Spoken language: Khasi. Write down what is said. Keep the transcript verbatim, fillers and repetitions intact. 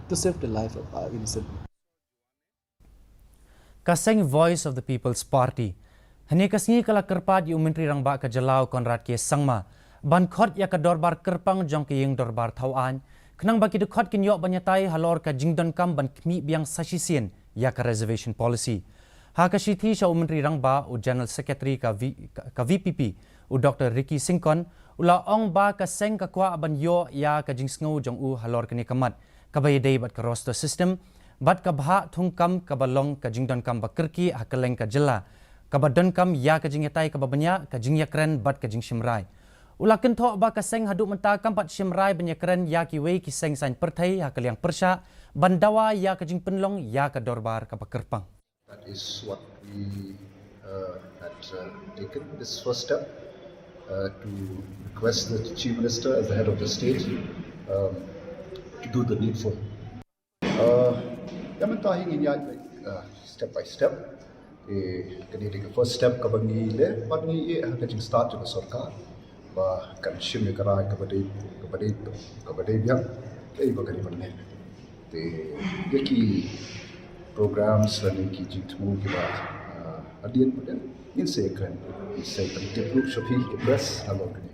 to save the life of our innocent. Ka seng Voice of the People's Party hynne ka sngi ka la kyrpad ïa u Myntri Rangbah ka jylla u Conrad K Sangma ban khot ïa ka dorbar kyrpang jong ka ïing dorbar thaw aiñ khnang ba ki dkhot kin ïoh ban ïatai halor ka jingdonkam ban khmih biang sa shisien ïa ka reservation policy. Ha ka shithi sha u Myntri Rangbah, u General Secretary ka, v, ka VPP, u Dr Ricky Syngkon, u la ong ba ka seng ka kwah ban ïoh ïa ka jingsngew jong u halor kane ka mat kaba ïadei bad ka roster system bad ka bhah thungkam kaba long ka jingdonkam ba kyrkieh ha kylleng ka jylla kaba donkam ïa ka jingïatai kaba bniah, ka jingïakren bad ka jingshim rai. U la kynthoh ba ka seng haduh mynta kam pat shim rai ban ïakren ïa kiwei ki seng saiñ pyrthei ha ka liang pyrshah ban dawa ïa ka jingpynlong ïa ka dorbar kaba kyrpang. That is what we uh, had uh, taken this first step uh, to request the Chief Minister as the head of the state um, to do the needful. Uh, ïa mynta hi ngin ïaid uh, step by step. Eh, kane dei ka first step kaba ngi leh, bad ngi ïeh ha ka jingstad jong ka sorkar ba kan shim ïa ka rai kaba dei, kaba dei, kaba dei biang, kaei ba ka dei ban leh. Te ïa ki programs lane ki jingthmu kiba uh, hadien pat ngin sa ïakren, ngin sa ïakren tip ruh sha phi ki press halor kane.